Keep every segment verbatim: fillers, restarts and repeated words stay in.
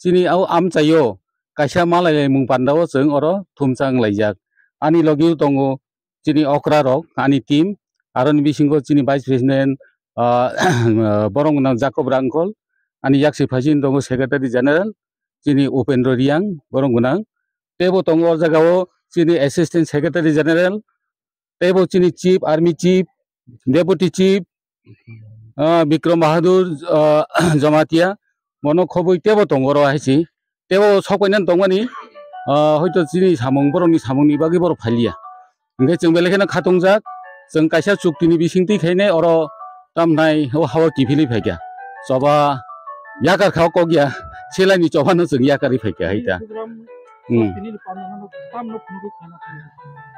chini o amchaio kaisa malailaimung pandao chwng oro thumsa wnglaijak. Ani logio tongo chini okra rok, ani team, aroni bisingo chini vice president, ah, borok gwnang Jacob Rangkhol, ani yaksi phaisin tongo secretary general, chini Upendra Reang, borok gwnang. Teibo tongo o jagao chini assistant secretary general, teibo chini chief, army chief, deputy chief, ah, Bikram Bahadur, ah, Jamatia, bono khobwi teibo tongo oro hai se. Teibo sok painani tongmani, ah, hoito chini samung, borokni samungni bagwi borok phaliya. Hwnkhe chwng belai kheno khatungjak, chwng kaisa chuktini bisingtwi khainai oro tamnai o hao kiphilwi phaikha. Choba yakar kha o kok ya, selaini chobano chwng yakarwi phaikha hai ta. Hmm.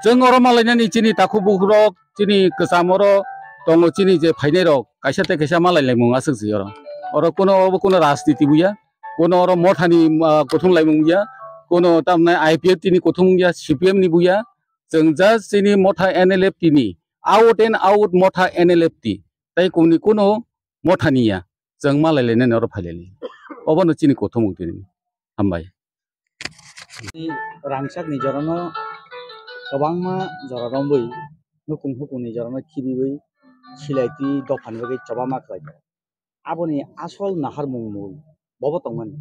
Chwng oro malainani chini takhuk bukhuk rok, chini kwcham oro tongo chini je phainai rok, kaisa tei kaisa malai laimung aswk se oro. Oro kuno, obo kuno rajniti buya, kuno oro mothani, ah, kuthum laimung buya, kuno tamni I P F T ni kuthum buya, C P M ni buya, chwng just chini motha N L F T ni, out and out motha N L F T, tei kuni kuno mothani ya, chwng malai lainani oro phai lainai. Obono chini kuthumung tini. Hambai. Rangchakni jorano kwbangma jora romwi, nukung hukungni jorano khibiwi, silaitwi dophani bagwi choba ma khlaikha. Aboni asol naharmung mul bobo tongmani.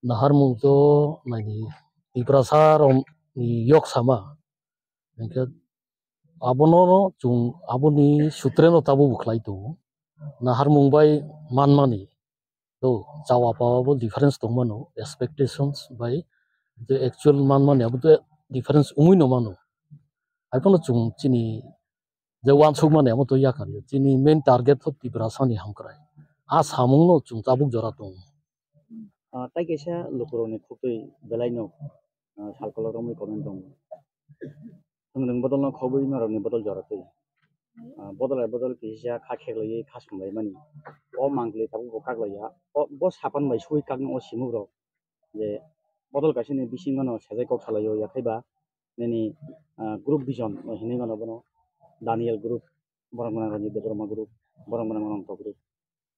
Naharmung to naidi Tiprasa romni yok sama. Hwnkhe abono no chwng aboni sutreno tabuk bo khlai tongo. Naharmung bai manmani to chawa pawa bo difference tongmano, expectations bai je actual manmani abo to difference wngwi no mano. Haiphano chwng chini je uansukmani amo to yakarwi chini main target to Tiprasani hamkrai. A samungno chwng tabuk jora tongo. Ah, tai kaisa lukurokni khuktwi belaino, ah, sal kolok romwi comment tongo. Thwngrwng bodolno khobwi norokni bodol jora twi. Ah, bodol hai bodol kisa kha kheklaiwi kha sumlaimani. O mangli tabuk bo kaklaiya. O, bo sapan bai sui kakno o simukrok. Je bodol kaisani bisingno sajai kok salaio yakhaiba nini, ah, group vision hinwi mano bono Daniel group, borok mwnang Ranjit Debbarma group, borok mwnang Ananto group.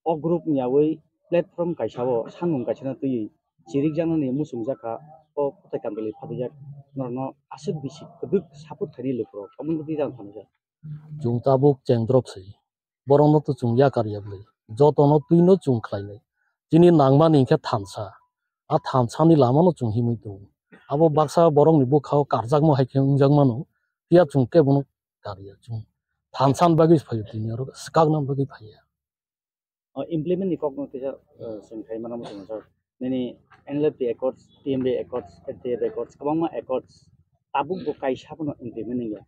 O group ni yawi platform kaisa o samung kaisa no twiwi chirikjaknani muchungjak kha o kwtai kanduli phatijak norokno aswk bisi kwdwk support khainai lukurok omo twi jang thangjak. Chwng tabuk chengdrop se. Borokno to chwng yakar ya bwlwi. Jotono twino chwng khlainai. Chini nangmani hinkhe thansa. A thansani lamano chwng himwi tongo. Abo baksa borokni bwkhao karjakma hai khe wngjakmano. Phiya chwng kebono karya chwng. Thansani bagwi phaio tini oro swkakna bagwi phaiya. O implement ni kokno kisa, eh, chwng khai mano muchungo sir. Nini N L F T Accords, T M B Accords, F T F Accords, kwbangma Accords tabuk bo kaisa phano implement wngya.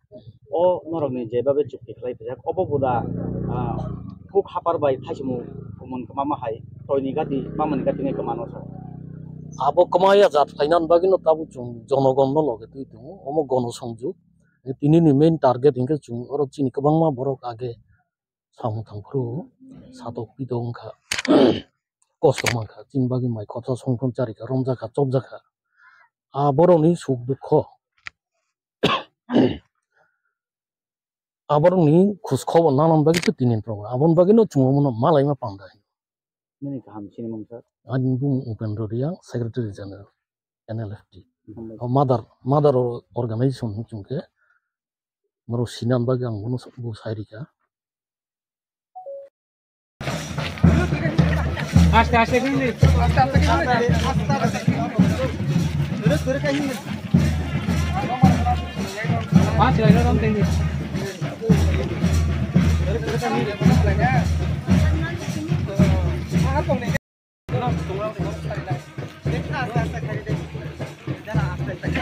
O norokni jebabe chukti khlai phaijak, obo bo da, ah, huk hapar bai thaichimo kumon kwma ma hai toini gati, mamani gati nai kwmano sir. Abo kwmaya jat phainani bagwino tabuk chwng jonogonno loge twi tongo, omo gono songjuk. Tinini main target hinkhe chwng oro chini kwbangma borok age samung tangphuru satok pitok wngkha, kosto mankha, chini bagwi mai khorsa songphuru charikha, romjakha, chopjakha. A borokni suk dukho, a borokni khus khobor nanani bagwi se tini program. Aboni bagwino chwng omono malaima panda. Nini kaham sinimung sir? Ani bumung Upendra Reang, Secretary General, N L F T. Hambai. O mother, mother organization hwnchung khe, borok sinani bagwi ang bono bo sai rikha. Aste aste khe hinwi. Aste aste khe hinwi. Aste aste khe hinwi. Aste aste khe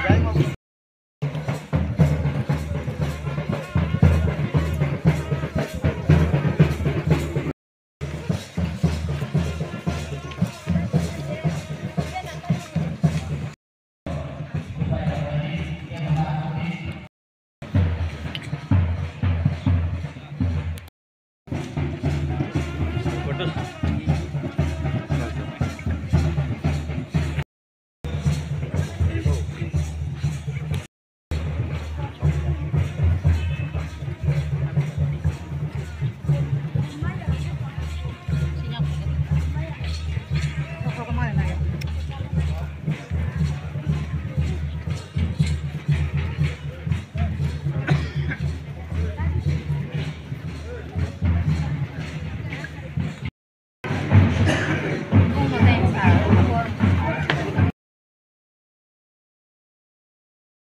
hinwi.